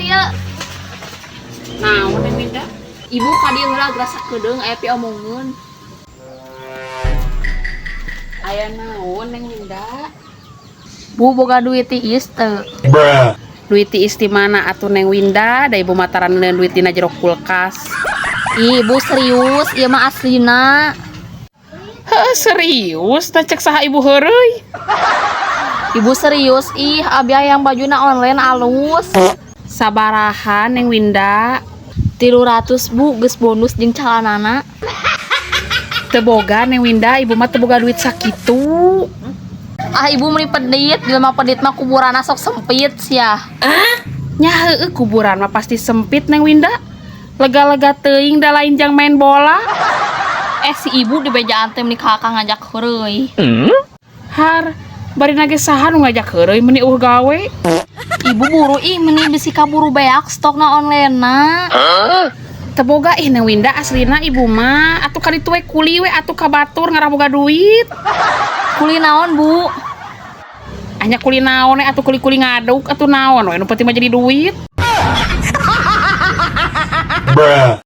Dieu. Naon, Neng Winda? Ibu ka dieu heula, geura sakedeung, aya piomongeun. Aya naon, Neng Winda? Bu, boga duit tiis teu? Bruh. Duit tiis di mana atuh, Neng Winda? Da ibu mah tara neundeun duit dina jero kulkas. Ih, Ibu, serius, ieu mah aslina. Heuh, serius, tah cek saha ibu heureuy? Ibu, serius ih, abi hayang bajuna online alus. Sabaraha, Neng Winda? 300, Bu, geus bonus jeung calanana. Teu boga, Neng Winda, ibu mah teu boga duit sakitu. Ah, Ibu meni pedit, jelema pedit mah kuburanna sok sempit sia. Nya heueuh, kuburan mah pasti sempit, Neng Winda. Lega-lega teuing, da lain jang main bola. Eh, si Ibu di bejaan teh meni kakak ngajak heureuy. Har, bari nage saha nu ngajak heureuy, meni euweuh gawe. Ibu, buru ih, meni bisi kaburu beak stokna online na. Teu boga ih, Neng Winda, aslina ibu mah. Atuh kaditu we kuli we atuh ka batur, ngarah boga duit. Kuli naon, Bu? Anya kuli naon we atuh, kuli-kuli ngaduk atuh, naon we nu penting mah jadi duit. Bruh.